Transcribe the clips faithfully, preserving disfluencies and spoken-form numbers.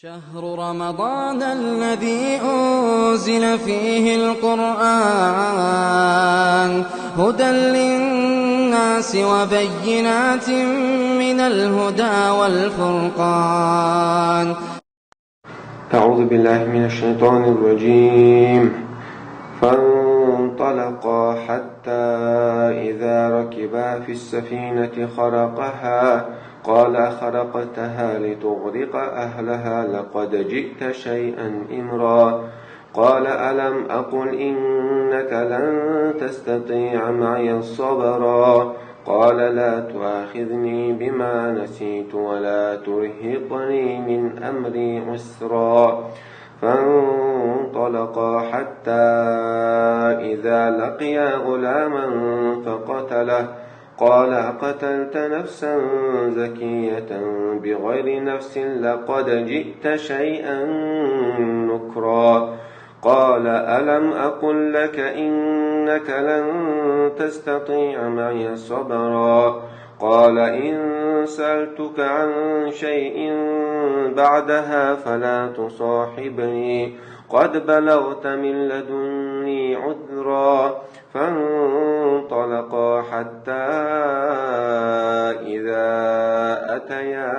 شهر رمضان الذي أنزل فيه القرآن هدى للناس وبينات من الهدى والفرقان. أعوذ بالله من الشيطان الرجيم. فانطلقا حتى إذا ركبا في السفينة خرقها قال أخرقتها لتغرق أهلها لقد جئت شيئا إمرا. قال ألم أقل إنك لن تستطيع معي صبرا. قال لا تؤاخذني بما نسيت ولا ترهقني من أمري عسرا. فانطلقا حتى إذا لقيا غلاما فقتله قال أقتلت نفسا زكية بغير نفس لقد جئت شيئا نكرا. قال ألم أقل لك إنك لن تستطيع معي صبرا. قال إن سألتك عن شيء بعدها فلا تصاحبني قد بلغت من لدني عذرا. فانطلقا حتى إذا أتيا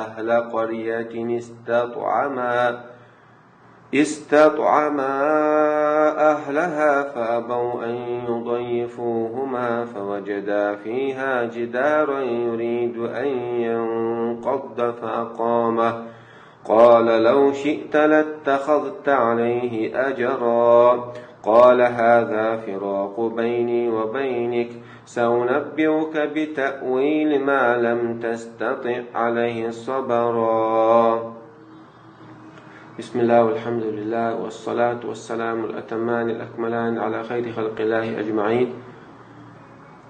أهل قرية استطعما استطعما أهلها فأبوا أن يضيفوهما فوجدا فيها جدارا يريد أن ينقض فأقامه قال لو شئت لاتخذت عليه أجرا. قال هذا فراق بيني وبينك سأنبئك بتأويل ما لم تستطع عليه صبرا. بسم الله والحمد لله والصلاة والسلام الأتمان الأكملان على خير خلق الله أجمعين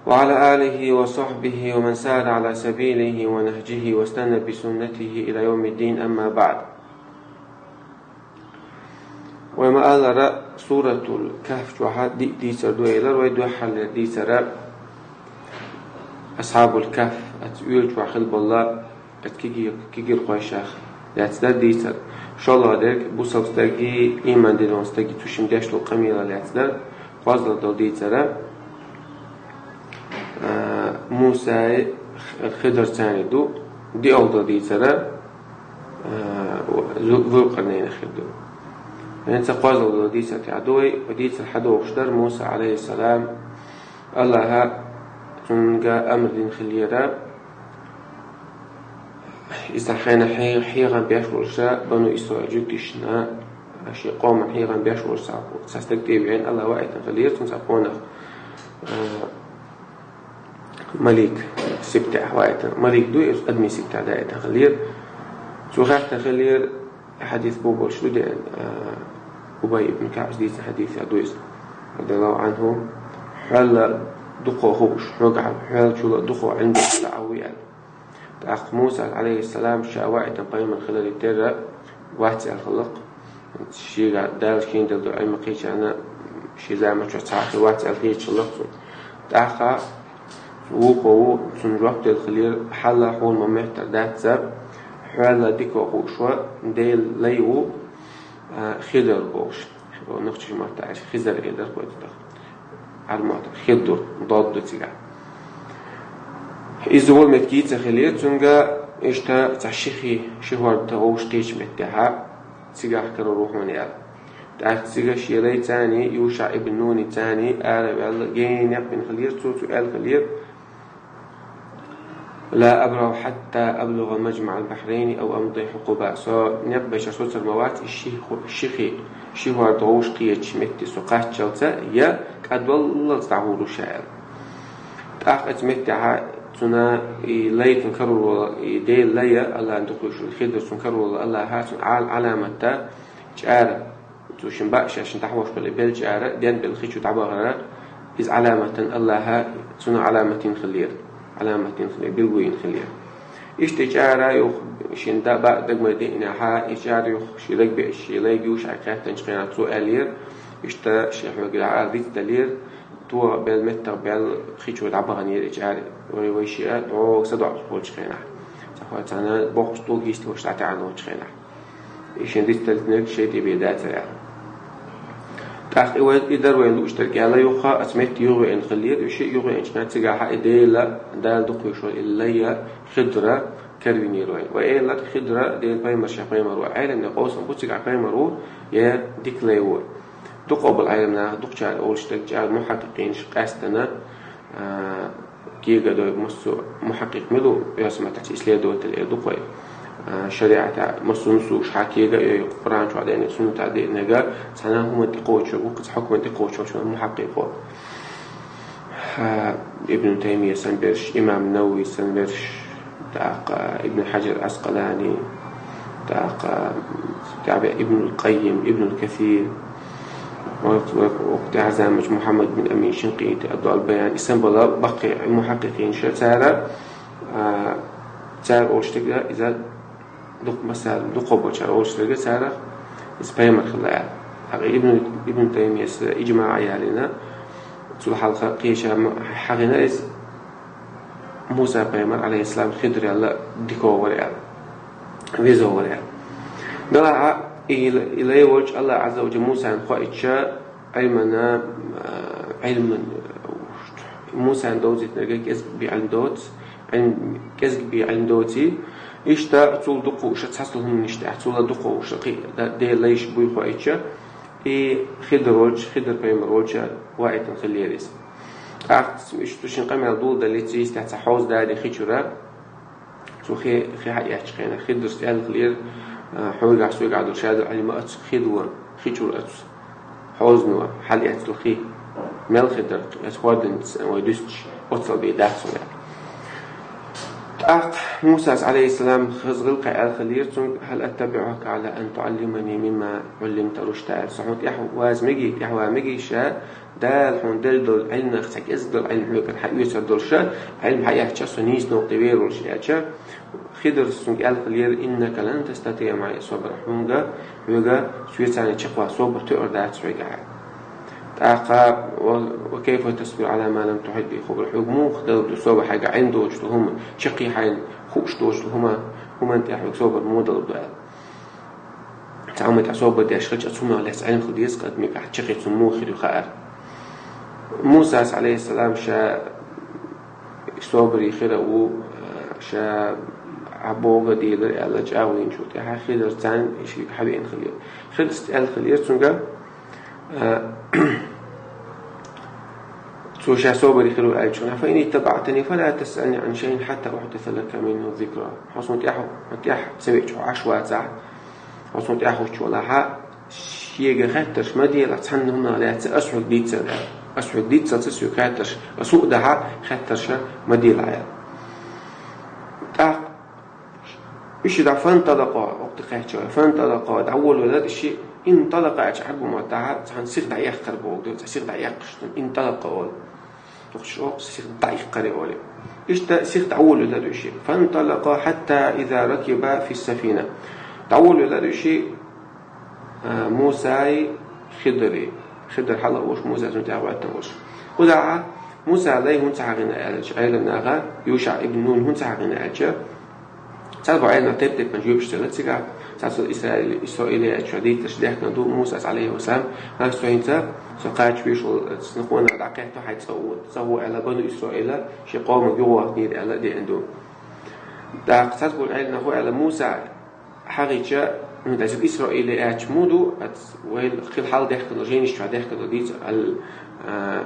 وعلى آله وصحبه ومن سار على سبيله ونهجه واستنى بسنته إلى يوم الدين أما بعد. Вай ма аллара, Суратул Кахф чохь диъ дийцар ду элира вай, дуьххьарлера дийцар Асхьабул Кахф, оцу оьлу чохь хилла болу оцу кегий-, кегийрхошах лаьцна дара дийцар. ШолгӀа дерг бусалба стаге, ийман дина волу стаге цу шимма деш долу къамелах лаьцна дара, кхозлагӀа долу дийцар, а, Мусай, Хидарцани ду, диъалгӀа долу дийцар, а, Зу-, Зулкъарнайнах хир ду. ХӀинца кхозлагӀа долу дийцар тӀехь ду вай, вай дийцар хьадогӀуш дара Муса, Ӏалайхиссалам, Аллаха цуьнга амр дина хиллера, иза хенахь хье-, хьехам беш волуш, Бану Исраил жуьгташна, шен къоман хьехам беш волуш цхьа, цхьа стаг тӀе а веана, Аллаха ваийтина хиллера цунна цхьа къонах, а, малик сибтехь ваийтина. Малик ду иза, адамийн сибтехь даийтина хиллера. Цо хаьттина хиллера, хьадис бу болуш ду деана, а, Убай ибн КаӀбас дийцина хьадис а ду иза, радияллаху Ӏанху, хьоьлла дукхо хууш, хьоьгахь, хьоьлла чуьра дукхо Ӏилма долуш цхьа а ву аьлла. ТӀаккха Муса, Ӏалайхиссалам, ша ваийтина пайхамар хиларе терра вац аьлла хилла-кх. Шега Дала шена делла долу Ӏилма кхечарна шен заманчохь цхьа а хир вац аьлла хеташ хилла-кх цунна. ТӀаккха вукхо ву, цунна жоп делла хиллера, хьалла хьуна ма-моьттур дац, хьоьлла дика хууш ву, Делан лай ву, а, Хидар бохуш. Нохчийн маттахь аьлча Хизар эр дара кхуьнца тӀаккха. Ӏармата хир ду, дод ду цигахь. Иза волу меттиг йийца хиллера цуьнга, иштта цхьа ши хи, ши хӀорда вовшах кхечу меттехь, цигахь карор ву хьуна аьлла. ТӀаккха цига шен лайцани, Юша ибн Нуницани ара а ваьлла, генах бина хиллера цо, цо аьлла хиллера: «Ла абраху хьатта аблугӀа мажмаӀал бахьрайни ав амдайа хьукъуба». Со некъ бешара соцур ма вац, и ши ху-, ши хи, ши хӀорда вовшах кхечу метте со кхаччалца, я кӀадваллалц дӀагӀур ву ша аьлла. ТӀаккха оцу меттехь цунна и лай цунна карор волу, и Делан лай, Аллахьан дукха везаш волу Хидар цунна карор волу Аллаха цунна Ӏал-, Ӏаламат, чӀара, цо шен баа шаьшна дӀахьош хилла белла чӀара, денбелла хи чу дӀабахара, иза Ӏаламатан Аллаха цунна Ӏаламат йина хиллера, Ӏаламат йина хиллера, билгало йина хиллера. Иштта и чӀара юха шен да-, баа дагмай деънехь, и чӀара юха шен даг беача, шен лайга Юшаьга кхаьттинчу хенахь цо аьллера, иштта шен хьоьга дӀа ала дицделлера, тоха белла, меттах белла хи чу дӀабаханера и чӀара, вай, вай шиъ дӀога садоӀуш болчу хенахь. Цхьа Цхьана боккхача тӀулгийста ваша дӀатаӀаночу хенахь. И шен дицделларг шен тӀе бен дацара аьлла. ТӀаккха и вай, и дара вайна лууш дерг аьлла, юха аса метта юхавеана хиллера, и шиъ юхавеанчу хенахь цигахь и Дела, Дала дукха везаш волу и лай Хидра карвинера вайна. Вай элира Хидра Делан пайхамар, шен пайхамар ву. Ӏеламнехан къовсам бу цигахь пайхамар ву, я дика лай ву. Дукха болу Ӏеламнаха, дукхачара олуш дерг чӀагӀ мухьаккикинаш къаьстина, а, кега дойу массо а мухьаккик мила ву, оьрсийн маттахь исследователь эр ду-кх вай. А, шариӀатехь массо а нусуш хьан кега а йой, Къуръан чохь деънарг, суннатехь деънарг, цхьана хӀуманна тӀекхочуш ву, кхуза хьукманна тӀекхочуш волчу мухьаккик ву. А, Ибн Таймия санна берш, имам Навави санна берш, тӀаккха Ибн Хьаджар Аскъалани, тӀаккха, тӀаккха Ибн Къаййим, Ибн Касир, вай, вай, вай, тӀаьхьа заманчу Мухьаммад бин Амин Шинкъити, Адваул Баян, и санна бала баккхий мухьаккикинаш, цара, а, цара олуш дерг иза дукха масал, дукха болчара олуш дерг цара иза пайхамар хилла аьлла. ХӀаъ, Ибн, Ибн Таймияс иджмаъ а ялийна, цул хьалха кхечара ма-, хьахийна иза, Муса пайхамар, алейхиссалам, Хидр аьлла дика вара аьлла, веза вара аьлла. Делахь а, и, и лай волчу Аллах Азза ва Джалла Мусана хоуьйтуш, Ӏилмана, а, Ӏилман, Мусана довзийтинарг кӀезиг бен Ӏилма доцу, Ӏилма, кӀезиг бен Ӏилма доций, иштта цул дукха ву ша цхьаццул хӀуманаш тӀехь, цул а дукха ву ша кхин а да-, Делан лайш буй хоуьйтуш, и Хидр волчу, Хидр пайхамар волчу ваийтина хиллера иза. ТӀаккха иштта шен къамел доладаллалц, йистехь цхьа хьоза даде хи чуьра, цо хи, хи хьаэцчу хенахь, Хидрас аьлла хиллера, а, хьоьгахь, соьгахь долу шадолу Ӏилма оцу хи чуьра, оцу хьозано хьалаэцна хи, мел хи дара, оцу хӀорданца вай дуьстича, оццул бен дац хьуна аьлла. ТӀаккха Мусас, алейхиссалам, хаза гӀиллакхе аьлла хиллера цуьнга: «Хьал аттабиӀука Ӏала ан туӀаллимани мимма Ӏуллимта рушда», аьлла. Со хьуна тӀаьхьа ваза мегий, тӀаьхьа ван мегий ша, Дала хьуна делла долу Ӏилманах цхьа кӀезиг долу Ӏилма хьоьгара хьаоьцур долуш, Ӏилма хьаэцча, со нийса новкъа тӀе вер волуш аьлча, Хидрас цуьнга аьлла хиллера: «Иннака лан тастатиӀа маӀия сабра». Хьуна, хьоьга соьцанна чекхван собар тоьар дац хьоьга. ТӀаккха: «Ва, ва кайфа тасбиру Ӏала ма лам тухьит бихи хубра». Хьоьга муха далур ду собар, хьайга Ӏилма доцуш долу хӀума, чаккхе хьайна хууш доцуш долу хӀума, хӀуманна тӀехь хьоьга собар муха далур ду аьлла. Цхьа хӀуманна тӀехь собар деш хилча, оцу хӀуманах лаьцна Ӏилма хила деза, кхин дика чаккхе цунна муха хир ю хаар. Мусас, алейхиссалам, ша собаре хир а ву, ша Ӏа бохург а делира аьлла, чӀагӀвинчул тӀаьхьа Хидрас царна и шига хьавеана хиллера. Хидрас аьлла хиллера цуьнга, а, цо ша собаре хир ву аьллачу хенахь: «Фа ин иттабаӀтани, фала тасъални Ӏан шайин хьатта ухьдиса лака минху зикра». Хьо суна тӀаьхьа, хьо тӀаьхьа ца веача, хьо Ӏаш вацахь, хьо суна тӀаьхьа хӀуттуш валахь, шега хаттарш ма делахь, цхьанна хӀуманах лаьцна ас хьоьга дийццалц, ас хьоьга дийццалц, ас хьоьга хаттарш, ас хӀу а дахь, хаттарш ма делахь аьлла. ТӀаккха уьш дӀа фанталакъа, воккха кхаьчча, фанталакъа, дӀаволавелира уьш, инталакъа аьлча Ӏарбу маттахь цхьана сиха дӀаэккхар бохург ду, цхьа сиха дӀаэккхаш ду, инталакъа олу. Тухуш оха сиха дӀаэккхаре олу. Иштта сиха дӀаволавелира уьш. Фанталакъа хьатта иза ракиба фи сафина. ДӀаволавелира уьш, а, Мусай Хидари. Хидар хьала а волуш, Муса цунна тӀехь а хӀоьттина волуш. Кху дахьа Муса лай хӀунда ца хьахийна аьлча, Ӏеламнаха, Юша ибн Нун хӀунда ца хьахийна аьлча, цхьаболу Ӏеламнаха тайп-тайпана жоьпаш делла цигахь, цхьацца Исраил, Исраил яьллачохь дийцарш даьхкина ду, Мусас, алейхиссалам, ас цо хӀинца, со кхача веш волу, сан къонах дӀакхетта хьайн цӀа гӀо, цӀа гӀо аьлла, бану Исраила шен къоман юхавахнера аьлла а деана ду. ТӀаккха цхьаболу Ӏеламнаха аьлла, Муса хьахийча, ну, даза Исраил яьлча муха ду, ас вай хила хьал даьхкина, жайнаш чохь даьхкина дийца, ал, а,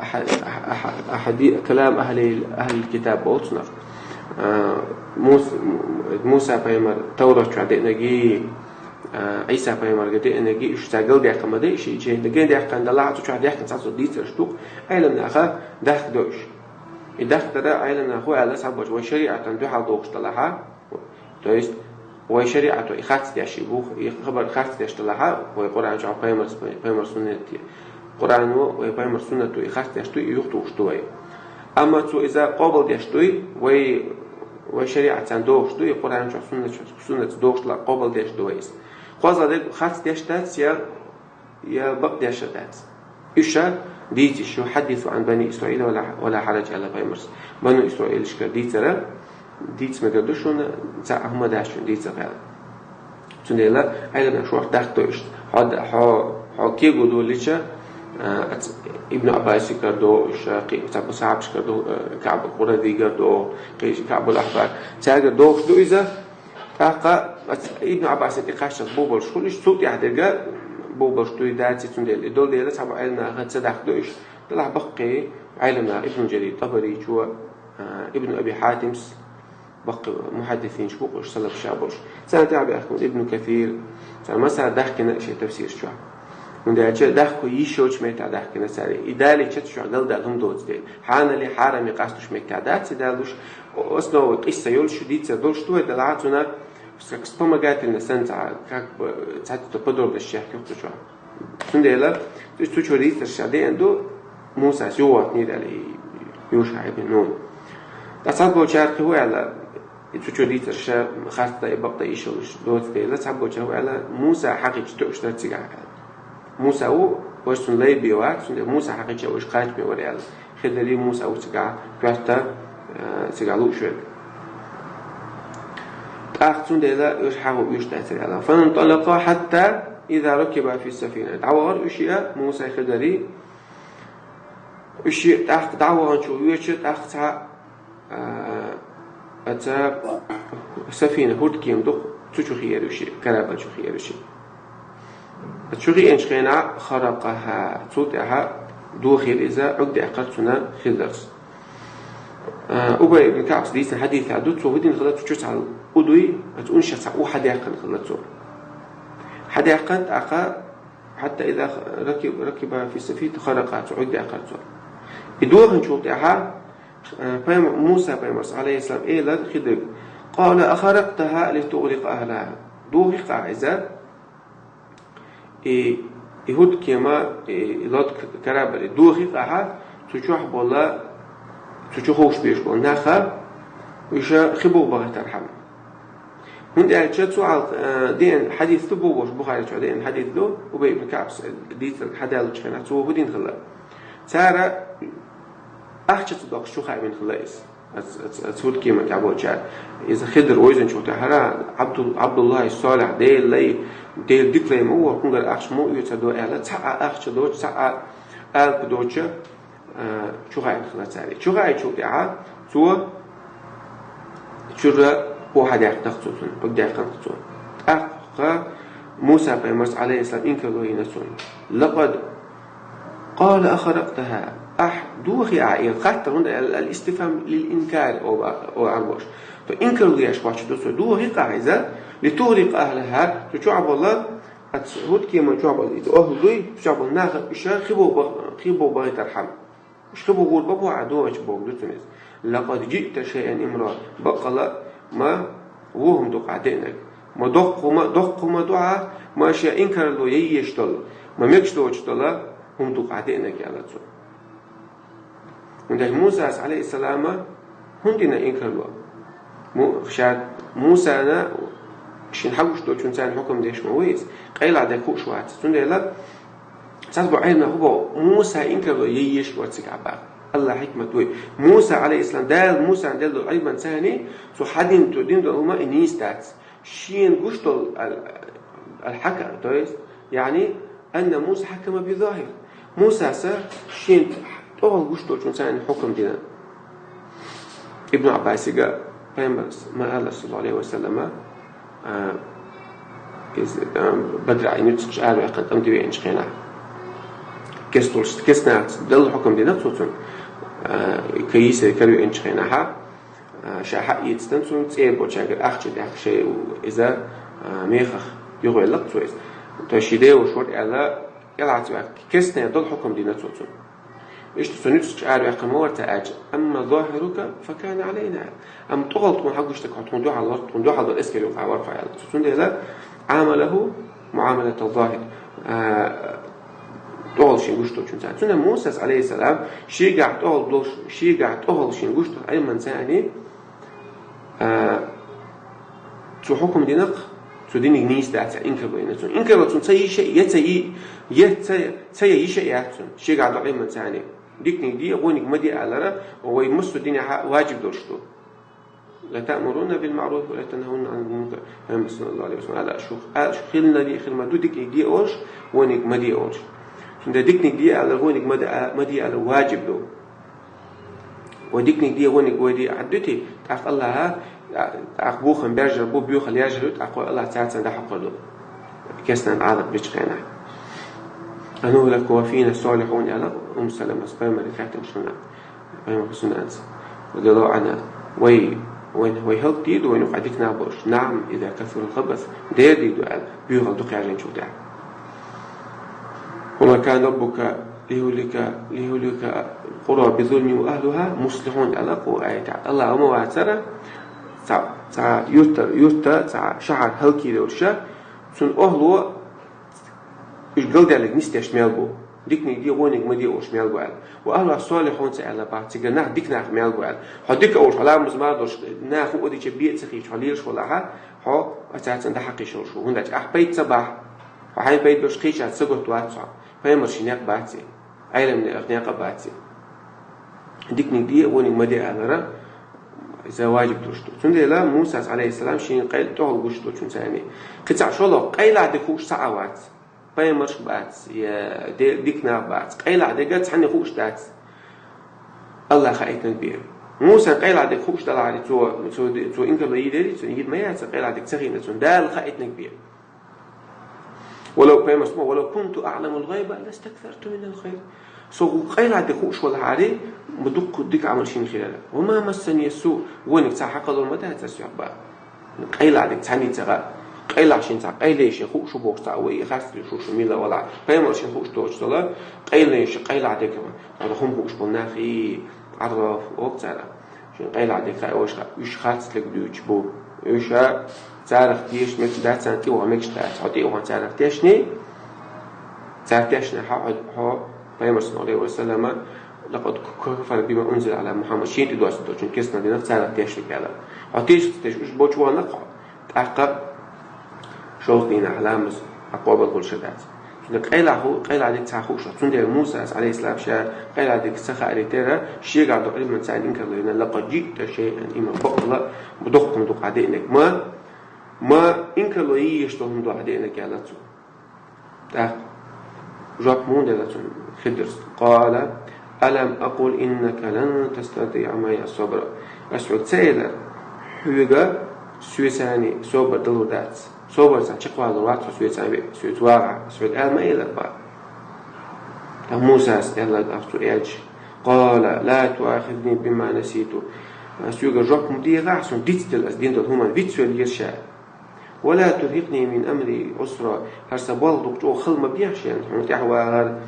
Ахьа-, ахьа-, ахьа-, ахьади-, калам ахьли, ахьлил китаб болу цунах. А, Мус-, Муса пайхамар Таврат чохь деънаргий, а, Ӏийса пайхамарга деънаргий, уьш цара галдаьккхина ма дай, уьш и чехь дагадеъна даьккхина далахь, цу чохь даьхкина цхьа цо дийцарш ду-кх, Ӏеламнаха дахка до уьш. И дахка дара Ӏеламнаха аьлла, цхьаболчу вай шариатан дуьхьал дохуш далахьа, То есть, вай шариӀато и харц деш и бу, и хабар харц деш далахьа, вай Къуръан чохь пайхамар, пайхамар суннат, Къуръано вай пайхамар суннато и харц деш ду, и юхатухуш ду вай. Амма цо иза къобал деш дуй, вай, вай шариӀат царна дохуш ду, и Къуръан чохь суннат чохь, суннат дохуш далахь къобал деш ду вай иза. КхозлагӀа дерг харц деш дац, я я бакъдеш а дац. Уьш а дийца йиш ю, хьаддису Ӏан бани Исраила ва ла, ва ла хьараж, аьлла пайхамарс. Бану Исраилашкара дийцара, дийца мегар ду шуна, цхьа а хӀума дац шуна дийца гӀел. Цундела Ӏеламнаха шорта дахка до иштта. Хьо да-, хьо, хьо кего долича, а, ац-, Ибн Аббасигара до, иша, кхи-, цхьаболча сахьабашкара до, а, КаӀб Къуразигара до, кхи-, КаӀбул Ахбар. Царгара дохуш ду иза, тӀаккха ац-, Ибн Аббасана тӀекхаччалц бобалш хулаш, цул тӀаьхьа дерга бобалш дуй даци, цундела и долу дела цхьаболча Ӏеламнаха ца дахка до иштта. Делахь баккхий Ӏеламнаха Ибн Джарир ТӀабаричо, а, Ибн Аби Хьатимс, баккхий мухьаддисинаш бу-кх уьш, салаф ша болуш. Царна тӀаьхьа баьхкина Ибн Касир, цара массара дахкина шен тафсираш чохь. ХӀунда аьлча дахка йиш йолчу меттехь дахкина цара. И далийча цу чохь галдаьлла хӀума доцу дела. Хьанали, хьарами къастуш меттехь дац и далуш, основа къисса йолуш, дийцар долуш ду вай, делахь цунах как вспомогательно санна цхьа, как бы, цхьацца подробностех юха цу чохь. Цундела, уьш цу чу дийцарш ша деана ду, Мусас юхавоттанера аьлла и Юша ибн Нун. Ткъа цхьаболчара кхин хӀун аьлла, и цу чу дийцарш ша харцда и бакъда йиш йолуш доцу дела, цхьаболчара хӀун аьлла, Муса хьахийча тоьуш дара цигахь аьлла. Муса ву, вайша цунна лай бен вац, цундела Муса хьахийча вайша кхачаме вара аьлла. Хидари Муса ву цигахь коьрта, э, цигахь лууш верг. ТӀаккха цундела уьш хьагӀо уьш дацара аьлла. فانطلقا حتى إذا ركبا في السفينة. ДӀавахара уьш а, Муса, Хидари. Уьш а тӀаккха дӀаваханчул воьдуш, тӀаккха цхьа, а, аца сафина хӀурдкема ду-кх, цу чу хиира уьш, корабль чу хиира уьш. Чу хиъначу хенахь خرقها, цул тӀаьхьа дохийра иза, Ӏуьрг даьккхира цунна Хидарс. А, Убай ибн КаӀбас дийцина хьадисехь ду, цо хӀун дина хилла, цу чу цхьа у дуй, оцу унна шех цхьа у хьадаьккхина хилла цо. Хьадаьккхина тӀаккха, حتى إذا ركب، ركب في السفينة خرقها, цо Ӏуьрг даьккхира цо. И дохийначул тӀаьхьа, а, пайхам-, Муса пайхамарс, Ӏалайхиссалам, элира Хидарга: قال أخرقتها لتغرق أهلها. Дохий-кх ахь иза, и, и хӀурдкема, и, и лодка, корабль дохий-кх ахь, цу чохь болу, цу чу ховш беш болу нах, уьш хи богӀу бахийтархьама. ХӀунда аьлча цу хьалха, э, деана хьадис ду бохуш, Бухари чохь деана хьадис ду, Убай ибн КаӀбас дийцарг хьадаьллачу хенахь цо хӀун дина хилла. Цара ахча ца доккхуш чу хаийна хилла иза. Ац-, ац-, ац хӀурдкема тӀехь болчара. Иза Хидар вевзинчул тӀаьхьара Абдул-, Абдуллахь Салихь, Делан лай, Делан дика лай ма ву, кхунгара ахча ма оьцур ду аьлла, цхьа а ахча доцуш, цхьа а алапа доцуш, а, чу хаийна хилла цара. Чу хаийначул тӀаьхьа цо чуьра хьо хьадаьккхина-кх цо цунна, хьо даьккхина-кх цо. ТӀаккха Муса пайхамарс, Ӏалайхиссалам, инкарло йина цунна. لقد قال أخرقتها. Ахь дохий ахь и? Хаттар, хӀунда аьлла, الاستفهام للإنكار олу, олу Ӏарбоша. То инкарло еш хоттуш ду цо, дохий-кх ахь иза, لتغرق أهلها, цу чохь болу, аца хӀурдкеман чохь болу иза охӀла дуй, цу чохь болу нах уьш хи богӀу бах-, хи богӀу бахийтархьама. Уьш хи богӀур бан бу ахь дохийча бохург ду цунна иза. لقد جئت شيئا إمرا. Баккъала ма вон хӀума ду-кх ахь деанарг. Ма доккха хӀума, доккха хӀума ду ахь, ма шен инкарло ян езаш долу, ма мегаш доцуш долу хӀума ду-кх ахь деанарг, аьлла цо. ХӀунда аьлча Мусас, Ӏалайхиссалама, хӀунда дина инкарло? Му-, ша Мусана шена хьагуш долчунна царна хьукам деш ма ву иза, къайла дерг хууш вац. Цундела цхьаболу Ӏеламнаха хӀун боху, Муса инкарло ян езаш вара цигахь боху. Аллахь хьикмат вуй. Муса, Ӏалайхиссалам, Дала Мусана делла долу Ӏилманца, цо хьадина, цо дина долу хӀума и нийса дац. Шена гуш долу ал-, аль-хьакам, то есть, яъни, أن موسى حكم بظاهر. Мусас шена тӀехула гуш долчунна царна хьукам дина. Ибн Ӏаббасига пайхамарс ма аьлла, саллаллаху Ӏалайхи ва саллама, а, иза, а, Бадрахь и нуьцкъаш араваьккхина тӀамтӀа веанчу хенахь. Кестолш, кестнаца Далла хьукам дина цо цунна, а, кайисай каравеанчу хенахьа. А, ша хьаэцна цунна цӀера болчаьргара ахча даьккха шайн иза, а, мехах юхавелла-кх цо иза. То есть ши деваш вара аьлла, кӀелхьарца ваьккха, кестне долу хьукам дина цо цунна. Иштта цу нуьцкъаш араваьккхина ма вара цо аьлча, أما ظاهرك فكان علينا. Амма тӀехула тхуна хьагуш дерг хьо тхуна дуьхьал вара, тхуна дуьхьал долу эскаре юкъахь вара хьо аьлла цо. Цундела Ӏамалаху муӀамалата ззахир. А, тӀехула шена гуш долчунна царна. Цундела Мусас, Ӏалайхиссалам, шегахь тӀехула долуш, шегахь тӀехула шена гуш долу Ӏилманца, а, цо хьукам дина-кх, цо динарг нийса дац аьлла, инкарло йина цунна. Инкарло цунна ца йиш а, я ца йи-, я ца, ца ян йиш а яц цунна, шегахь долу Ӏилманца. Диканиг де, вониг ма де алара, вай массо а динехь важиб долуш ду. لتأمرن بالمعروف ولتنهون عن المنكر. Пайхамар саллаллаху алейхи ва саллям аьлла: шу, аьлла, шу хилла де, хила ма ду диканиг де олуш, вониг ма де олуш. Цундела диканиг де аьлла, вониг ма де, ма де аьлла важиб ду. Ва диканиг де, вониг вай де Ӏаддути, тӀаккха Аллахьа, тӀаккха бохам бержар бу, боьхал яжар ю, тӀаккха вай Аллахь царцан дӀахьокхур ду. Кестнан Ӏалат бичу хенахь. أنلك وفينا الصالحون, аьлла Умму Саламас, пайхамаре хаьттина шуна. Пайхамар суннанца. Радияллаху анхьа. Вай, вай, вай хӀаллакдийр ду, вайна юкъахь дика нах болуш. نعم، إذا كثر الخبث. Дера дийр ду аьлла, боьхал дукха яьржинчул тӀаьхьа. وما كان ربك ليهلك، ليهلك القرى بظلم وأهلها مصلحون аьлла кху аятехь. Аллахь ма вацара, цхьа, цхьа юрта, юрта, цхьа шахьар хӀаллакйийр йолуш, цуьнан охӀло уьш галдаьлларг нисдеш мел бу. Диканиг де, вониг ма де олуш мел бу аьлла. وأهلها صالحون ца аьлла бац, цигара нах дика нах мел бу аьлла. Хьо дика олуш, хьо ламаз мара долуш, наха хӀуъа дича бен а ца хийча, хьо лелаш валахь, хьо царцан дӀахьакхийша йолуш ву. ХӀунда аьлча ахь пайда ца бахь, хьо хьайна пайда долуш кхечаьрца ца готта вац хьо. Пайхамаршин некъ бац и. Ӏеламнех ахь некъ а бац и. Диканиг де, вониг ма де аьлларг, иза важиб долуш ду. Цундела Мусас, алейхиссалам, шен къайла тӀехула гуш долчунца цхьаьний. Кхин цхьа шолгӀа, къайлахь дерг хууш цхьа а вац. Пайхамарш бац, я де-, дика нах бац. Къайлахь дерг цхьанна хууш дац. Аллахьа хаийтинарг бен. Мусан къайлахь дерг хууш далахьара, цо, цо, цо инкарло йийр яра, цо йийр ма яцара, къайлахь дерг ца хиъна цунна. Дала хаийтинарг бен. ولو, пайхамарс ма, ولو كنت أعلم الغيب لاستكثرت من الخير. Со къайлахь дерг хууш валахьара, ма дуккха дика Ӏамал шена хир яра. وما مسني السوء, вониг цхьа хьакхалур ма дацара соьга бен. Къайлахь дерг цхьанна ца хаьа. Къайлахь шена цхьа къайле шен хууш ву бохуш цхьа а вай, харц шу, шу мила валахь. Пайхамаршна хууш доцуш дола, къайле шен къайлахь дерг, хӀара хӀума хууш болу нах, и, Ӏаргоф, ок цара. Шен къайлахь дерг хаьа, уьш ха-, уьш харц дерг дуьйцуш бу. Уьш царах теша мегаш дац, царна тӀе ваха мегаш дац. Хьо тӀе а вахана царах тешний, цара тешна хьо, хьо, хьо, пайхамарс, саллаллаху алейхи ва саллама, لقد كفر بما أنزل على محمد, шена тӀе доссийна долчун кестнал динах царах тешнарг аьлла. Хьо теша ца тешна, уьш болчу вахана хьо. ТӀаккха шолгӀа дийнахь ламаз хьан къобал хуьлуш дац. Цундела къайлахь ху-, къайлахь дерг цхьа хууш вац. Цундела Мусас, алейхиссалам, ша къайлахь дерг ца хаарий тера, шегахь долу Ӏилманца инкарло йина: لقد جئت شيئا إمرا, бакъала, доккха хӀума ду-кх ахь деанарг. Ма, ма инкарло йийш долу хӀума ду ахь деанарг, аьлла цо. ТӀаккха жоп муха делла цунна Хидрас? قال: ألم أقل لك إنك لن تستطيع معي صبرا. Ас хьоьга ца элира, хьоьга соьца собар далур дац. Собарца чекхвалур вац хьо соьца ве-, соьца вагӀахь, ас хьоьга аьлла ма элира бен. ТӀаккха Мусас аьлла, тӀаккха цо аьлча: قال: لا تؤاخذني بما نسيت. Соьга жоп ма дехахь, ас хьуна дицделла ас дина долу хӀуманна вицвелла еза ша. ولا ترهقني من أمري عسرا. ХӀара сан болх дукха чӀогӀа хала ма бехьа шена, хьуна тӀаьхьа вагӀар,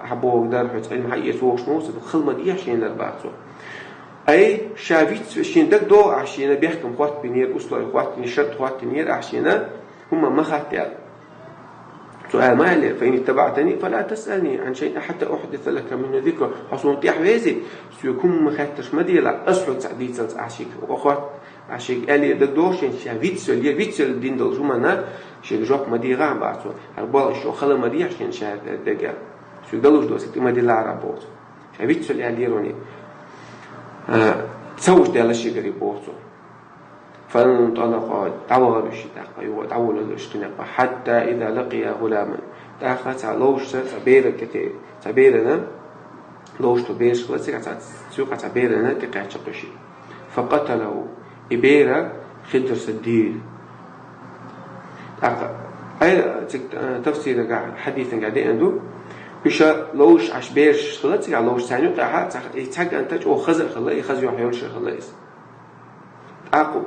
хьан бохург дар, хьоьца Ӏилма хьаэца вогӀуш ма ву сан, дукха хала ма дехьа шена аьлла бен цо. Ай, ша вицве-, шена дагадогӀу ахь шена бехкам хӀоттабинера, условия хӀоттабинера, шарт хӀоттабинера ахь шена, хӀумма ма хаттаьлла. Цо аьлла ма аьллера: فإن اتبعتني فلا تسألني عن شيء حتى أحدث لك منه ذكرا. Хьо суна тӀаьхьа везе, соьга хӀумма хеттарш ма делахь, ас хьоьга цхьа дийцалц ахь шега хӀокху хӀотта, ахь шега аьллера дагадогӀу шена, ша вицвелла, вицвелла дина долчу хӀуманна шега жоп ма дехахь бен цо. ХӀара болх чӀогӀа хала ма дехьа шена ша дерг. Соьга далуш доцург тӀе ма диллахьара бен цо. Ша вицвелла аьллера хьуна. А, ца гуш даьлла шегара бен цо. فانطلقا, дӀавахара уьш тӀаккха, юха дӀаволавелла уьш кхин а. حتى إذا لقيا غلاما. ТӀаккха цхьа ловзуш цхьа беран тӀе, цхьа берана, ловзуш бераш хилла цигахь цхьа, цигахь цхьа берана тӀекхаьчча кхуьш. فقتله, и бер Хидрас дийра. ТӀаккха, ай, циг, э, тафсирагахь, хьадисангахь деана ду, уьш ловзуш Ӏаш бераш хилла цигахь ловзуш, царна юкъахь цхьа, и цхьа кӀант чӀогӀа хаза а хилла, и хаза юьхь йолуш а хилла иза. ТӀаккха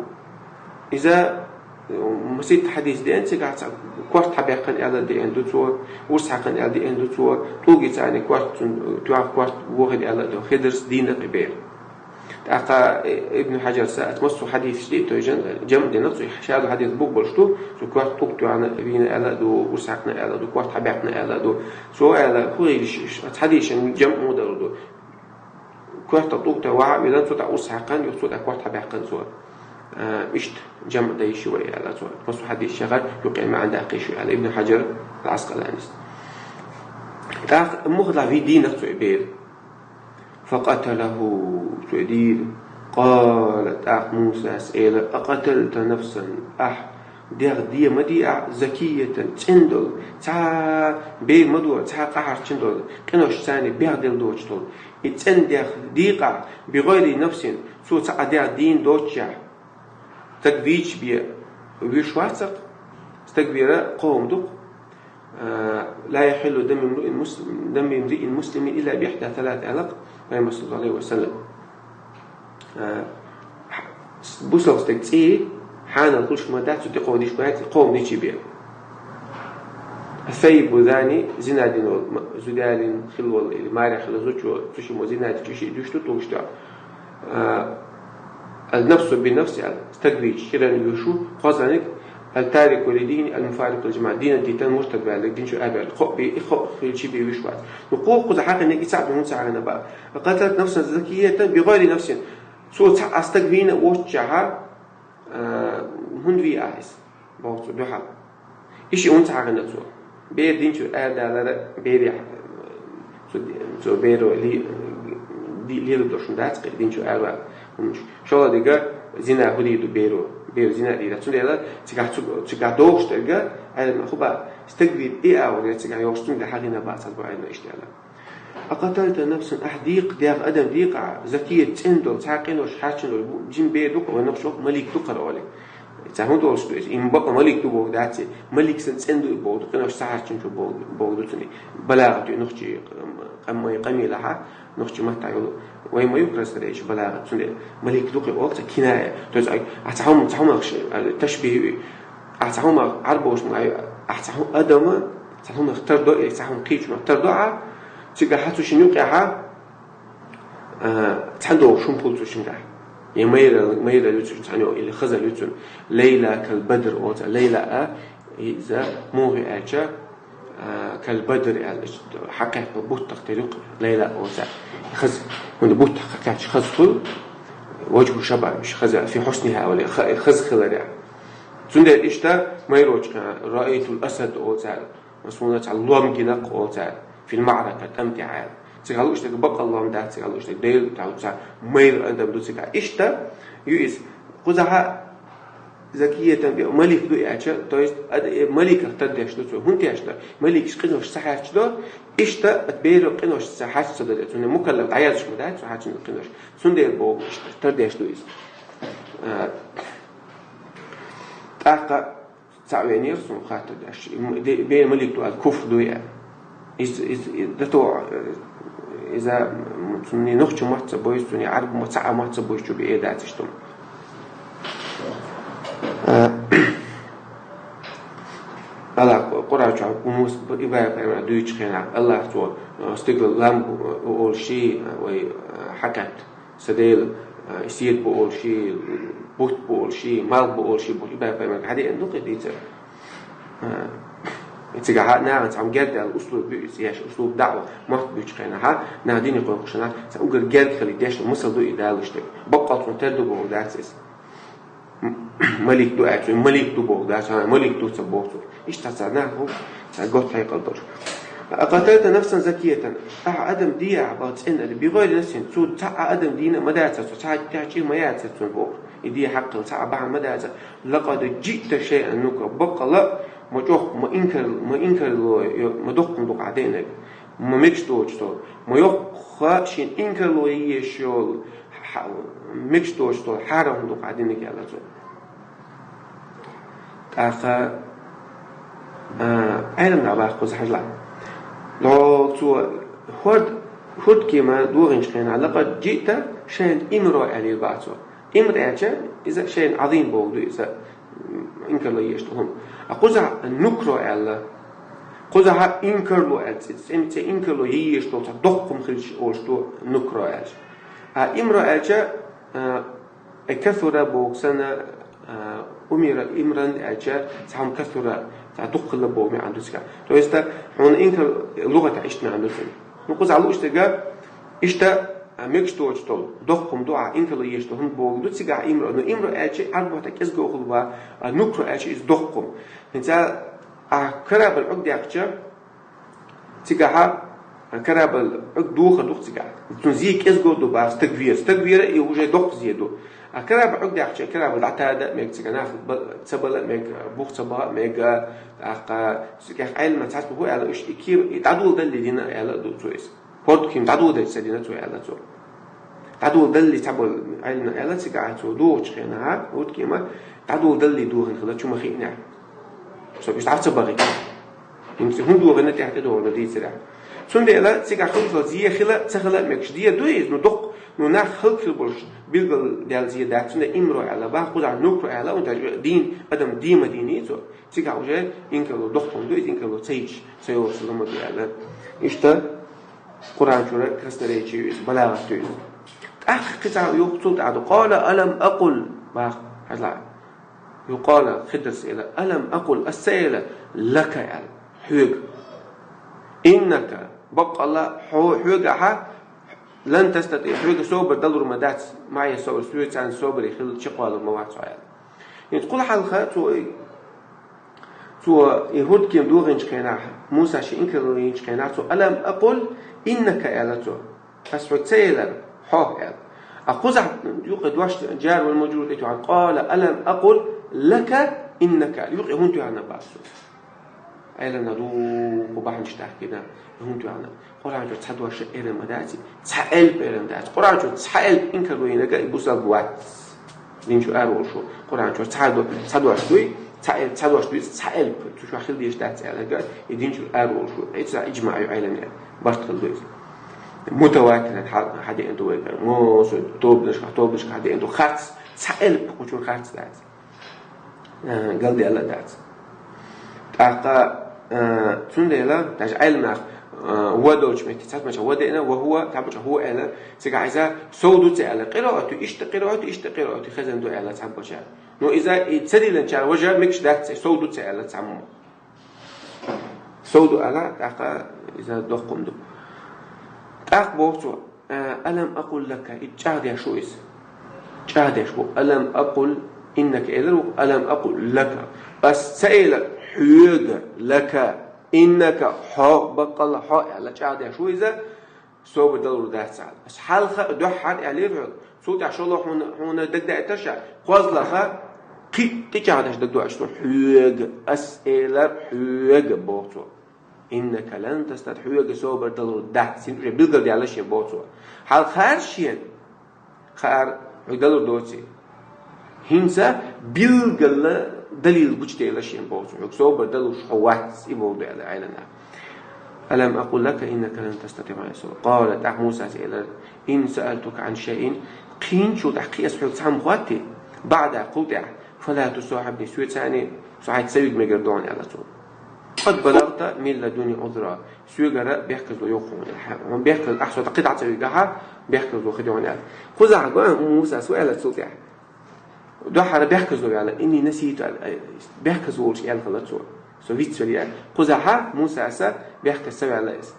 иза, э, масийтта хьадис деана, цигахь цхьа корта хьабаьккхина аьлла деана ду цо, урс хьаькхина аьлла деана ду цо, тӀулгица царна корта, цунна, э, тоьхна корта вохийна аьлла ду, Хидрас дийна и бер. ТӀаккха, э, Ибн Хьаджарса, аса массо а хьадисаш тӀе а тойжан, жамъ дина цо, шадолу хьадис бух болуш ду, цо корта тӀулг тоьхна вийна аьлла а ду, урс хьаькхна аьлла а ду, корта хьабаьккхина аьлла а ду. Цо аьлла, хӀун хилла, аса хьадисийн жамъ муха далур ду. Коьртах тӀулг тоьхна вахьа а вина, цо тӀаккха урс хьаькхна, юха цо тӀаккха корта хьабаьккхина цо. А, иштта жамъ дан йиш ю вай аьлла цо. Массо а хьадис шегара юкъе маьӀна даккхийш ю аьлла Ибн Хьаджар ал-Ӏаскъаланис. ТӀаккха муха лахь вий дийнах цо и бер. فقتله, цо и дийра. قال, тӀаккха Мусас аьлар: أقتلت نفسا, ахь дегӀ де ма дий ахь, زكية, цӀена долу, цхьа бер ма ду, цхьа къахьарчина долу, къиношца бегӀделла доцуш долу. И цӀена дегӀ дийкъахь, بغير نفس, цо цхьа а дегӀ дийна доццушехь. Стаг вийча бен вуьйш вац-кх, стаг вийр кхо хӀума ду-кх. А, لا يحل دم امرئ مسلم, دم امرئ مسلم إلا بإحدى ثلاث аьлла-кх Пайхамара, صلى الله عليه وسلم. А, бусалба стеган цӀий хьанал хуьлуш ма дац, цу тӀе кхо диш бац, кхо хӀума дичи бен. الثيب الزاني, зина дина волу, м-, зуда ялийна хилла волу или маре хилла зудчо, цу шиммо зина дичи, шиъ дуьш ду тулгаш тӀехь. А, النفس بالنفس аьлла, стаг вийча кӀиран вуьйш ву, кхозлагӀниг, التارك لدينه المفارق للجماعة, динах дитина муртад ваьлларг, динчуьра арабаьлларг, кхо бен, и кхо хилчи бен вуьйш вац. Ну, кхо кхуза хьакхинарг, и цхьаъ ду хӀунда ца хьакхина бах. قتلت نفسا زكية بغير نفس. Цо цхьа а стаг вийна воццушехь, а, хӀунда вий ахь иза? Боху цо дуьхьал. И шиъ хӀунда ца хьакхина цо? Бер динчуьра арадалар, бере, цо, цо беро ли-, ди-, лело долуш хӀума дац-кх динчуьра аравала хӀуманаш. ШолгӀа дерг, зина хӀун дийр ду беро? Беро зина дийр дац. Цундела цигахь цу, цигахь догӀуш дерг, Ӏеламнаха хӀун боху, стаг вийр и агӀор яра цигахь йогӀуш, цундела хьакхина бах цхьа бу Ӏеламнаха иштта аьлла. أقتلت نفسا, ахь дийкъа дегӀ, адам дийкъахь, زكية, цӀена долу, цхьа къинош хьарчина долу, бу-, жима бер ду-кх, вай нохчо малик ду-кх хӀара олий. Цхьа хӀун долуш ду иза? Имма бакъ малик ду бохург дац, малик санна цӀена ду и бохург ду, къинош ца хьарчинчо бохург, бохург ду цуьнан. БалагӀат ю нохчийн къам-, къамелехь, нохчийн маттахь йолу. Вай ма ю красноречие, балагӀат, цундела малик ду-кх и олу цхьа киная. То есть, а, а цхьа хӀума, цхьа хӀумах ш-, а, ташбихь ю и. А цхьа хӀумах Ӏарбоша ма ю, а цхьа хӀу-, адама, цхьа хӀумах тардо, э, цхьа хӀума кхечунах тардо а, цигахь цу шина юкъехь, а, цхьа догӀуш хӀума хуьлу цу шингахь. Я майра-, майралла ю цуьнан цхьаьна, или хазалла ю цуьнан. ليلى كالبدر олу цхьа. Лайла а, иза муха ю аьлча, а, كالبدر аьлла, иштта хьакхаьчна буттах тера ю-кх Лайла олу цхьа. Хаза, хӀунда буттах хьакхаьчча хаза хуьлу, وجه شباب, хаза, في حسنها олий, ха-, хаза хиларехь. Цундела иштта майрочу, а, رأيت الأسد олу цхьа. Масала, цхьа лом гина-кх олу цара, في المعركة, тӀам тӀехь аьлла. Цигахь лууш дерг бакъал лом дац, цигахь лууш дерг Дела тӀехь цхьа майра адам ду цигахь. Иштта ю иза. Кхузахь زكية, малик ду и аьлча, то есть, ад-, э, маликах тардеш ду цо. ХӀунда теш ду? Маликаш къинош ца хьаьрчадо, иштта ат беро къинош ца хьарча ца дадо. Цунна мукаллаф дӀаяздеш ма дац цо хьарчина къинош. Цундела боху иштта, тардеш ду иза. А, тӀаккха цхьаъ венера суна хаттар деш. М-, де-, бер малик ду аьлла куфр дуй аьлла. Из, из, из, дато, э, иза, м, цунна нохча мотт ца бойзу, цунна Ӏарб мотт, цхьа а мотт ца бойзу чу бе дац иштта. Э, Аллах Къуръан чохь Муса, Ибрахим пайхамар дуьйцучу хенахь, Аллах цо, э, стигла лам бу, э, олуш, э, вай, э, хьакхаьчна. Сан Дела, а, сийрда бу олуш, бутт бу олуш, малх бу олуш, бу Ибрахим пайхамарга хьадеана ду кхин дийцар. А, цигахь нахана цхьа герга аьлла услуг ю иза еш, услуг даъва, мотт буьйцучу хенахь, наха динах кхойкхуш нах, цхьа уггар герга хилла дешна масал ду и далуш дерг. Баккъал цунна тера ду бохург дац иза. М-, малик ду аьлча, малик ду бохург дац, а, малик ду ца боху цо. Иштта цхьа нах ву, цхьа готта хьекъал долуш. أقتلت نفسا زكية, ахьа адам дийр ахьа бах цӀена адам, بغير نفس, цо цхьа а адам дийна а ма дацара цо, цхьа а тӀаьхьа чӀир ма яцара цунна боху. И де хьаккхал цхьа а бахьана ма дацара. لقد جئت شيئا نكرا, баккъала ма чӀогӀа, ма инкар, ма инкарло, ма доккха ма ду-кх ахь деанарг. Ма мегаш доцуш долу, ма йоккха шена инкарло еш йолу, хьа-, мегаш доцуш долу хьарам хӀума ду-кх ахь динарг аьлла цо. ТӀаккха, а, Ӏеламнаха бах кхуза хьажал. Ло цо хӀорд-, хӀордкема догӀинчу хенахь, لقد جئت شيئا إمرا аьлла бах цо. Имр аьлча, иза шайъун Ӏазим бохург ду иза, м, инкарло еш долу хӀума. А кхузахь нукра аьлла. Кхузахь инкарло аьлла, цӀе-, цӀе-, цӀе инкарло еш долу цхьа доккха хӀума хилча олуш ду нукра аьлча. А имра аьлча, а, э, касура боху санна, а, умира имран аьлча, цхьа хӀума касура, цхьа дукха хилла боху маьӀна ду цигахь. То есть, хьуна инкар лугӀатахь иштта маьӀна ду цуьнан. Ну, кхузахь лууш дерг, иштта, а, мегаш доцуш долу, доккха хӀума ду, а, инкарло еш долу хӀума бохург ду цигахь имра. Ну, имра аьлча, Ӏарбойн тӀехь кӀезига хилла, а, нукра аьлча, иза доккха хӀума. ХӀинца, а, карабан Ӏуг даьккхича, цигахь, Корабль Ӏуг дохар ду-кх цигахь. Цуьнан зе кӀезига ду бах стаг вер. Стаг вер и уже доккха зе ду. А корабль Ӏуг даьккхча, корабль дӀатада а мега цигахь, нах бал-, ца бала а мега, бух ца баха а мега, тӀаккха цигахь Ӏилман цхьацца хӀу аьлла, уьш и кема, и дӀадоладаллалц дина аьлла а ду цо иза. ХӀорд кема дӀадоладаллалц дина цо аьлла цо. ДӀадоладаллалц цхьаболу Ӏилманхоша аьлла цигахь цо дохучу хенахь, хӀорд кема дӀадоладаллалц дохийна хилла чу ма хиънехь. Со уьш дӀа ца бахийтина. ХӀинца хӀунда дохийна тӀехь тӀедогӀург дийцарехь. Цундела цигахь хӀинца зе хила а, ца хила а мегаш зе ду иза, ну доккха, ну нах хӀаллакьхир болуш билгалдаьлла зе дац, цундела имро аьлла бах, кхузахь нукро аьлла, хӀунда аьлча дийна, адам дийна ма дийний цо. Цигахь уже инкарло доккха хӀума ду иза, инкарло ца йича, ца йолуш ламаз ду аьлла. Иштта Къуръан чуьра красноречие ю иза, балагӀат ю иза. ТӀаккха кхин цхьа юха цул тӀаьхьа ду: «Къала алам акъул», бах, хьажал. Юха къала Хидрас элира: «Алам акъул», ас ца элира, «лака», аьлла, хьоьга. «Иннака», баккъалла, хьо-, хьоьга ахьа, «лан тастатиъа», хьоьга собар далур ма дац, «маъия сабра», соьца цхьаьна собаре хила чекхвалур ма вац хьо аьлла. ХӀинца кхул хьалха цо, цо и хӀорд кема дохийначу хенахь, Муса шен инкарло йинчу хенахь, цо: «Алам акъул иннака», аьлла цо. Ас хьоьга ца элира, хьо аьлла. А кхузахь юкъа дош джар вал маджрур тӀе тоьхна: «Къала алам акъул лака иннака», юкъа хӀунда тоьхна бах цо. Ӏилманхоша дукха бахьанаш дахкийна, хӀунда тоьхна. Къуръан чуьра цхьа дош а эрна ма дац, цхьа элп эрна дац. Къуръан чуьра цхьа элп инкарло йинарг и бусалба вац. Дин чуьра ара волуш ву. Къуръан чуьра цхьа до-, цхьа дош дуй, цхьа элп, цхьа дош дуй, цхьа элп цу чохь хила дезаш дац аьлларг, и дин чуьра ара волуш ву. Иза иджмаъ ю Ӏилманхойн, барт хилла ду иза. Мутаватиран хьа-, хьадеана ду вайгара. Мо со тобанашкахь, тобанашкахь хьадеана ду. Харц, цхьа элп кху чуьра харц дац. Э, галдаьлла а дац. ТӀаккха, э, цундела, даже Ӏилманхой, э, «ва» долчу метте цхьаболчара «ва» деана, «ва хӀува», цхьаболчара «хӀува» аьлла, цигахь иза сов ду ца аьлла, къираат ю, иштта къираат ю, иштта къираат ю, хезна ду аьлла цхьаболчара. Но иза и ца диллинчара важа мегаш дац, и сов ду ца аьлла цхьаммо. Сов ду аьлла, тӀаккха иза доккха хӀума ду. ТӀаккха боху цо: «Э, алам акъул лака», и чӀагӀдеш ву иза. ЧӀагӀдеш ву. «Алам акъул иннака», элира ву, «алам акъул лака». Ас ца элира хьоьга, «лака», «иннака», хьо, баккъалла хьо аьлла, чӀагӀдеш ву иза, собар далур дац аьлла. Ас хьалха а, дуьххьара а аьллера хьоьга. Цул тӀаьхьа шолгӀа хьуна, хьуна дагадеъийтира ша, кхозлагӀа кхин а тӀечӀагӀдеш дагадоуьйтуш ду хьоьга, ас элира хьоьга, боху цо. «Иннака лан тастатиъа», хьоьга собар далур дац, хӀинца уже билгалдаьлла шен, боху цо. Хьалха хаьара шена, хаьара, хьоьга далур доций. ХӀинца билггала далил гучуделира шена, боху цо. Хьоьга собар далуш хьо вац, и боху ду аьлла Ӏилманхоша. «Алам акъул лака иннака лан тастатиъа маъия сабра». Къала, тӀаккха Мусас элира: «Ин саалтука Ӏан шайин», кхин чул тӀаьхьа кхин ас хьоьга цхьамма хоттий, «баъда», кхул тӀаьхьа, «фала тусахьибни», соьца цхьаьна, со хьайца ца вига мегар ду хьуна аьлла цо. «Къад балагӀта мин ладунни Ӏузра». Соьгара бехказло йо хьуна. Хьан бехказ-, ахь со кхин дӀа ца вигахь, бехказло хир ю хьуна аьлла. Кхузахь го Мусас ву аьлла цул тӀаьхьа. Дуьххьара бехказло ваьлла, «инни наситу», аьлла, бехказ волуш аьлла хилла цо. Со вицвелла. Кхузахь Мусас бехказ ца ваьлла иза.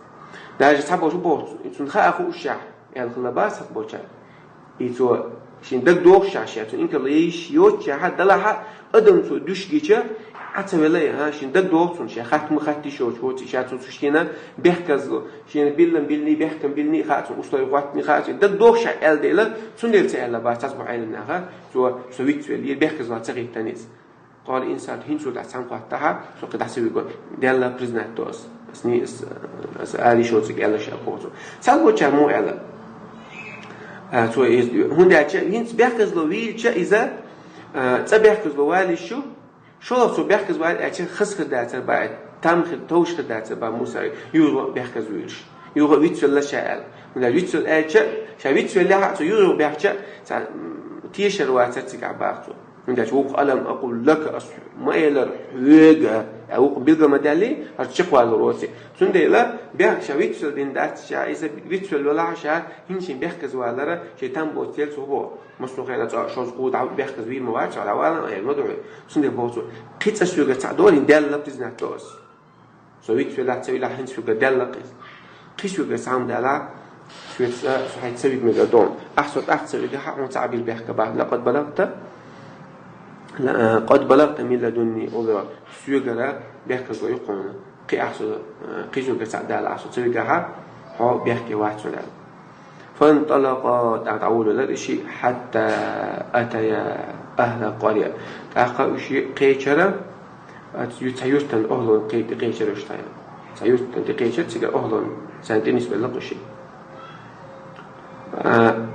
Даже цхьаболчара боху, цунна хаа хууш шаьхьа, аьлла хилла бах цхьаболчара. И цо шен дагадогӀуш шаьхьа, цунна инкарло йиш йоцуш шаьхьа, далахь а, адам цо дуьш гича, Ӏа ца велла, а, шен дагадогӀу цунна, шен хатта ма хатта йиш йоцуш воций ша цо, цу шена бехказло, шена биллам биллий, бехкам биллий хаьа цунна, условия хӀоттийний хаьа цунна, дагадогӀуш шаьхьа аьлла дела, цундела ца аьлла бах цхьаболчу Ӏилманхоша, цо, со вицвелла, бехказло ца хӀиттина иза. Къала ин саалтука, хӀинца тӀаьхьа цхьамма хоттахь, со кхин дӀа ца вигор, Делла признать до ас. Ас ни-, ас, ас ала йиш йоцург аьлла ша, боху цо. Цхьаболчара муха аьлла? А, цо иза, хӀунда аьлча, хӀинца бехказло вийча иза, а, цкъа бехказло вала йиш ю, шолгӀа цо бехказвала аьлча, хаза хир дацара бах, там хир, товш хир дацара бах Муса, юха бехказвуьйлуш. Юха вицвелла ша аьлла. ХӀунда вицвелла аьлча, ша вицвеллехь а, цо юха бехча, цхьа, м, тешар вацара цигахь бах цо. ХӀунда аьлча вукху «алам акъул лака», ас ма элира хьоьга, а вукху билгал ма даьллий, хӀара чекхвалур воций. Цундела, бех-, ша вицвелла дина дац, ша иза вицвелла велахь а, ша хӀинца шен бехказвалара, шен там боцу цел цо боху. Массо а хенахь цкъа шозза кхузза дӀа бехказвийр ма вац, ша дӀавалан а, эр ма ду хьуна. Цундела боху цо, кхин цкъа соьгара цхьаъ долий, Делла признать до ас. Со вицвеллехь, ца вилахь, хӀинца соьгара Делла кхин. Кхин соьгара цхьамма далахь, соьца, со хьайца ца вига мегар ду хьуна. Ахь со тӀаккха ца вигахь, хьуна цхьаъ била бехк бац. Лакъад балагӀта, ла-, къад балагӀта мин ладунни Ӏузра. Соьгара бехказло ю хьуна. Кхин ахь со, кхин соьгара цхьаъ далахь, ахь со ца вигахь, хьо бехке вац хьуна аьлла. فانطلقا, тӀаккха дӀаволавелар уьш, حتى أتيا أهل قرية. ТӀаккха уьш кхечар, а, цхьа юртан охӀлон кхе-, тӀекхечар уьш цхьа. Цхьа юртан тӀекхечар, цига охӀлон, царна тӀе нисбелла уьш. А,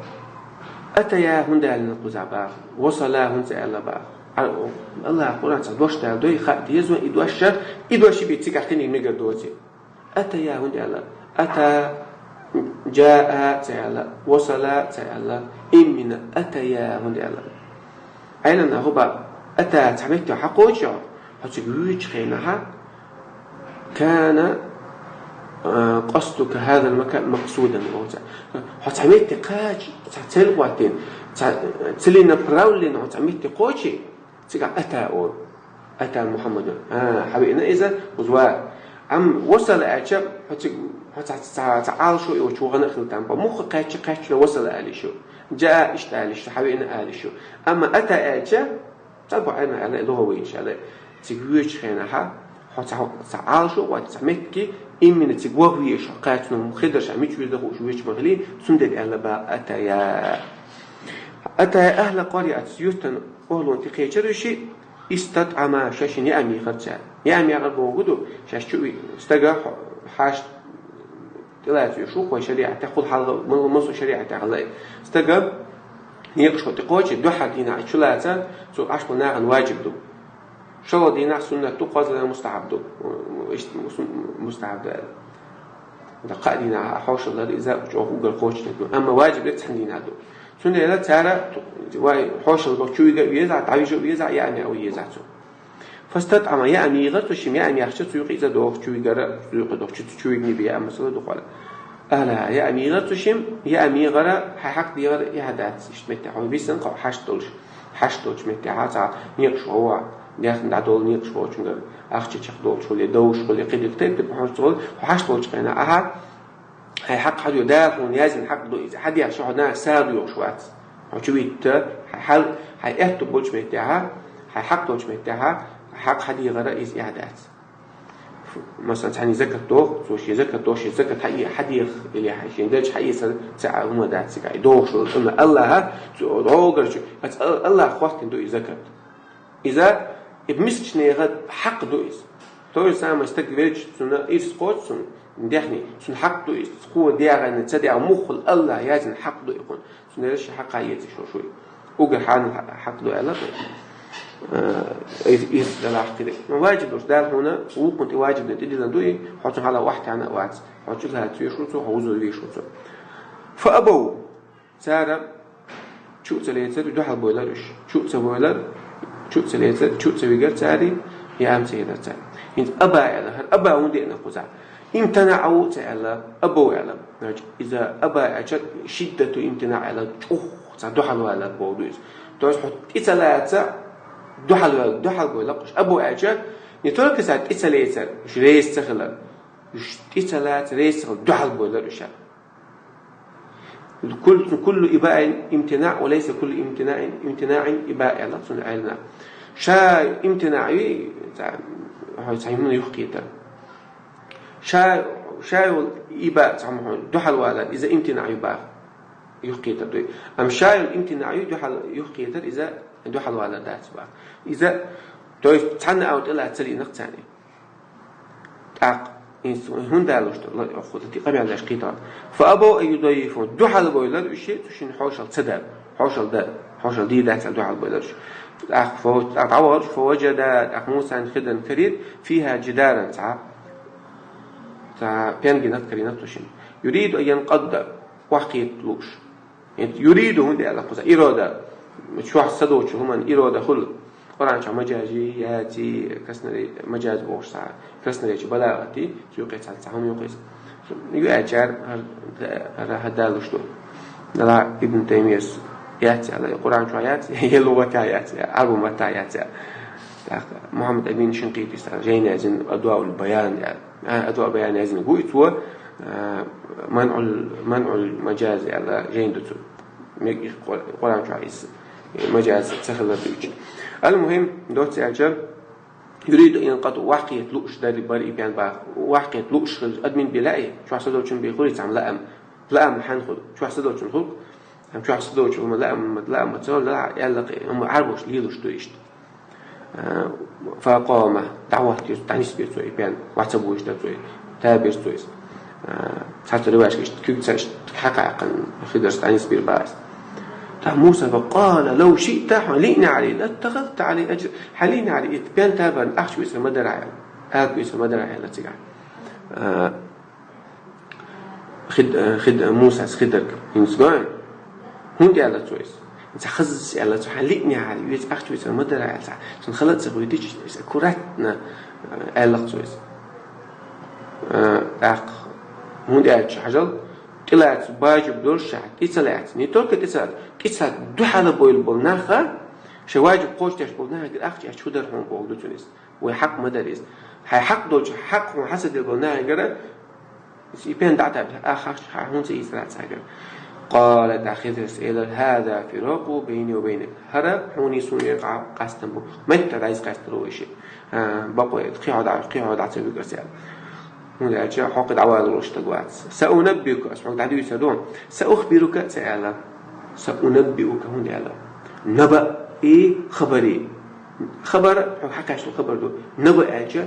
أتيا хӀунда аьлла кхузахь боху, وصلا хӀунда ца аьлла боху. А, Аллахьа Къуръан цхьа дош дала дой, хаа деза, и дош, и дош бен цига хинниг мегар доций. أتيا хӀунда аьлла? أتى, جاء ца аьлла, وصلا ца аьлла, именно أتيا хӀунда аьлла? Ӏилманхо боху, أتى цхьа метте хьакхочий хьо, хьо цига воьдучу хенахь, كان, а, قصدك هذا المكان مقصودا боху цо. Хьо цхьа метте кхача, цхьа цель хӀоттийна, цхьа целенаправленно хьо цхьа метте кхочий, цигахь أتى олу. أتى محمد. А, хьан веана иза, кхуза вара. Амма وصل аьлча, хьо цига, хьо цхьа, цхьа, цхьа Ӏалашо йоцуш вахана а хила там боху. Муха кхаьчча, кхаьчча وصل аьлла шу. جاء иштта аьлла шу, хьан веана аьлла шу. Амма أتى аьлча, цхьа бу Ӏилманхой аьлла, лугӀавий аьлла. Цига воьдучу хенахь, хьо цхьа, цхьа Ӏалашо а хӀоттий, цхьа меттиг, именно цига ваха везаш хьо кхаьчна, хи дара ша мича веза хууш воьдуш ма хилий, цундела аьлла боху أتيا. أتيا أهل قرية, юртан охӀлон тӀекхечар уьш, استطعما, шайшинна яа мехара цара. Яа мехара бохург ду, шаьш чу ви-, стага хьо-, хьашт тӀелаца веш ву, вай шариӀатехь, кхул хьалха, ма-, массо а шариӀатехь хилла. Стага некъаш хьо тӀекхочий, дуьххьара дийнахь чу лаца, цо Ӏаш болу нахана ваджиб ду. ШолгӀа дийнахь суннат ду, кхозлагӀа мустахьаб ду. Иштта мус-, мустахьаб ду аьлла. Ткъа кхаа дийнахь хьошалла дара, иза чӀогӀа уггар кхочушдерг ду. Амма ваджиб дерг цхьана дийнахь ду. Цундела цара вай хьошалла боху чу вига а везахь, дӀавижа а везахь, яа меа а езахь цо. فاستطعما, яа мехара цо шимма, яа мехча цу юкъа иза доху чу вигара, цу юкъа доху, чу, чу вигни бен яа масала ду кхуьра. أهلها, яа мехара цо шимма, яа мехара, хьайн хьакъ дехар эхь дац, иштта меттехь хьо висина кху хьашт долуш, хьашт долчу меттехь цхьа некъаш вогӀу, даьхна дӀадолу некъаш вогӀучуьнгара, ахча чекхдолуш хуьлий, довш хуьлий, кхидерг тайп-тайпана хьожуш ца хуьлий, хьо хьашт болчу хенахь, ахьа, хьайн хьакъ хьан ду, Дала хьуна яздина хьакъ ду иза, хьан дехча хьо нах сагӀа доьхуш вац. Хьо чу витта, хьан хьал, хьайн аьтту болчу меттехь, хьайн хьакъ долчу меттехь, хьакъ хьан дехара иза эхь дац. Масала, цхьаьннан закат доху, цо шен закат доху, шен закат хьан э-, хьан деха, или хьан шен дерча хьан эцар ца а хӀума дац цигахь. И дохуш волу цунна Аллаха, цу догӀурчу, аса Ал-, Аллаха хӀоттийна ду и закат. Иза, и мискачу нехан хьакъ ду иза. То же самое, стаг велча, цунна ирс кхочу цунна, дехний, цунна хьакъ ду иза. Кхо дегӀана, ца дегӀ муххал Аллаха яздина хьакъ ду и кхунна. Цундела ши хьакъ хьан эца шо шуй. Угар хьанал хьакъ ду аьлла, э, из, из далахь кхидерг. Но ваджиб долуш Дала хьуна, вукхунна тӀе ваджиб дан тӀедиллина ду и, хьо цунна хьала вахьтана а вац. Хьо чу лаца веш ву цо, хьо вузо веш ву цо. فأبوا, цара чу а ца лецар, дуьхьал бойлар уьш. Чу а ца бойлар, чу а ца лецар, чу а ца вигар цара, яа ца елар цара. ХӀинца أبى аьлла, хӀара أبى хӀунда деана кхузахь? امتنعوا ца аьлла, أبوا аьлла. Значит, иза أبى аьлча, شدة امتناع аьлла, чӀогӀа цхьа дуьхьал валар боху ду иза. То есть, хьо тӀе ца лаца, дуьхьал вал-, дуьхьал бойлар уьш. أبوا аьлча, не только цара тӀе ца лецар, уьш реза ца хилар. Уьш тӀе ца лаца, реза ца хилар, дуьхьал бойлар уьш. كل، كل إباء امتناع وليس كل امتناع، امتناع إباء аьлла цунна Ӏилманхо. Ша имтина ю, цхьа, хьо цхьа хӀуманна юхакхетар. Ша, ша йолу иба цхьа хӀума дуьхьал валар, иза имтина ю боху. Юхакхетар ду. Амма ша йолу имтина ю дуьхьал, юхакхетар, иза дуьхьал валар дац боху. Иза, то есть, цхьанна а тӀелаца ца лиънарг царна. ТӀаккха, иза хӀунда аьлла ду, ла-, хӀу-, ти къамел деш кхетар. فأبوا أن يضيفوه. Дуьхьал бойлар уьш, цу шинна хьошалла ца дар. Хьошалла дар. Хьошалла дийр дац аьлла дуьхьал бойлар уьш. ТӀаккха фо-, тӀаккха дӀавахар уьш, فوجدا, тӀаккха Мусан хидан карийра, فيها جدارا, цхьа, цхьа пенгинах карийнарг цу шинна. يريد أن ينقض, охьакхета лууш. Юриду хӀунда аьлла кхуза? Ирода. Чохь са доцучу хӀуманна ирода хуьлу. Къуръан чохь мажази, яци, каснарей, мажаз бохуш цхьа, каснаречу балагӀати, цу юкъе цхьа, цхьа хӀума юкъе. Ю аьлчара, хӀара, хӀара хӀаддалуш ду. Дала Ибн Таймияс яц аьлла, Къуръан чохь яц, я лугӀатехь яц, я Ӏарбу маттахь яц аьлла. ТӀаккха Мухьаммад Амин Шинкъитис цхьа жайна яздина, Адваул Баян аьлла. А, Адваул Баян яздина гуй цо, а, манъул, манъул мажаз аьлла жайна ду цо. Мега и Къур-, Къуръан чохь иза мажаз ца хилар дуьйцу. Ал-мухим, доцца аьлча, يريد أن ينقطع, вахкхета лууш дар бара и пен бах, вахкхета лууш хилча, адамийн бе лаьий, чохь са долчун бе хуьлий цхьамма лаам, лаам хьан хуьлу, чохь са долчун хуьлу, амма чохь са долчун хӀума лаам, лаам ца хуьлу, ла аьлла кхин, амма Ӏарбош лелуш ду иштта. А, فقام, дӀахӀоттийра, дӀанисбира цо и пен, вац а буьйш дара цо, табира цо иза. А, цхьацца риваьшка иштта куьг ца иштта хьакхаькхина, Хидарс дӀанисбира бах иза. ТӀаккха Муса, فقال: لو شئت, хьо лиъна гӀари, لاتخذت علي أجرا, хьан лиъна гӀари, и пен табарна ахча вуьйцур ма дара хьо, алапа вуьйцур ма дара хьо, аьлла цигахь. А, Хид-, э, Хид-, Мусас Хидарга хӀинца гой. ХӀунда аьлла цо иза? ХӀинца хазза аьлла цо, хьан лиъна гӀари, вуьйцу ахча вуьйцур ма дара аьлла цо. Цунна хала а ца ховийтича, иза аккуратно, э, аьлла цо иза. Э, тӀаккха хӀунда аьлча хьажал, тӀелаца бажиб долуш ша, тӀе ца лаьцна. Не только тӀе ца лаьцна, тӀе ца дуьхьала бойла болу наха, шайн важиб кхочушдеш болу нахагара ахча эцча хӀун дара хьуна боху ду цуьнан иза. Вай хьакъ ма дара иза. Хьайн хьакъ долчу хьакъ хьуна хьан ца делла болу нахагара, иза и пен дӀа а тапча, ахахча, хьан хӀунда ца ийцара цхьаьнгара? قال, тӀаккха Хидарс элира: هذا فراق بيني وبينك. ХӀара хьуний суний юкъахь къастам бу. Меттара дӀа иза къаьстина вай шиъ. А, бакъо, кхин хьо дӀа, кхин хьо дӀа ца вуьгу ас аьлла. ХӀунда аьлча хьо кхин дӀавалалуш стаг вац. سأنبئك, ас хьоьга дӀадуьйцур ду. سأخبرك ца аьлла. سأنبئك хӀунда аьлла? Наба и хабари. Хабар, хьо хьакхаьчна хабар ду. Наба аьлча,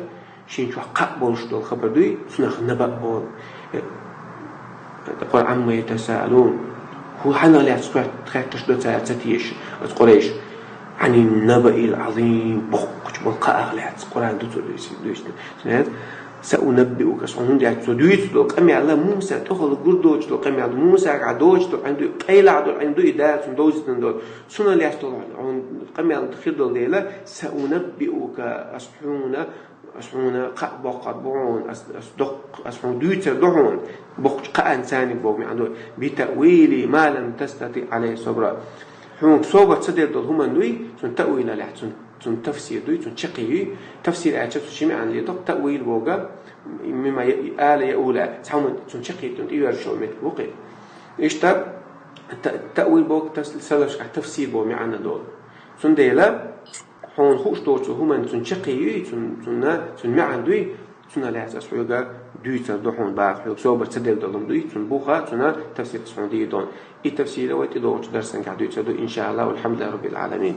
шен чохь кхаъ болуш долу хабар дуй, цунах наба олу. Э, عما يتساءلون. ХӀун хьанах лаьцна хоьт-, хетташ ду цара ца теша, оцу къурайш. عن النبأ العظيم, боккхачу болу кхаъах лаьцна, Къуръан ду цо дуьйцу, дуьйцу. Снет, سأنبئك, ас хьуна хӀунда аьлча цо дуьйцу долу къамел, Муса тӀехула гур доцуш долу къамел, Мусагахь доцуш долу Ӏин ду, къайлахь долу Ӏин ду, и Дала цунна довзийтина долу. Цунах лаьцна долу хьуна къамел хир долу дела, سأنبئك, ас хьуна Ас хьуна кхаъ боккхур бу хьуна, ас, ас доккх-, ас хьуна дуьйцур ду хьуна, боккхачу кхаъан царниг боху маьӀна ду, بتأويل ما لم تستطع عليه صبرا. Хьуна собар ца дер долу хӀуманна дуй, цуьнан таъвилалехь, цуьнан, цуьнан тафсир дуй, цуьнан чаккхе юй. Тафсир аьлча, цу ши маьӀна ле доккху, таъвил боху, мимма я-, ала яъулу, цхьа хӀуманна цуьнан чаккхе тӀе йоьрзуш йолу меттиг бу кхин. Иштта та-, таъвил боху, тас-, салафашкахь тафсир боху маьӀна долу. Цундела, хьуна хууш доцу хӀуманна цуьнан чаккхе юй, цуьнан, цуьнан, цуьнан маьӀна дуй, цунах лаьцна ас хьоьга дуьйцур ду хьуна баха, хьоьга собар ца делла долу хӀума дуй, цуьнан буха, цуьнан тафсир ас хьуна дийр ду. И тафсир а вай тӀедогӀучу дарсангахь дуьйцур ду, иншааллахӀ, валхьамдулиллахӀи раббил Ӏаламин.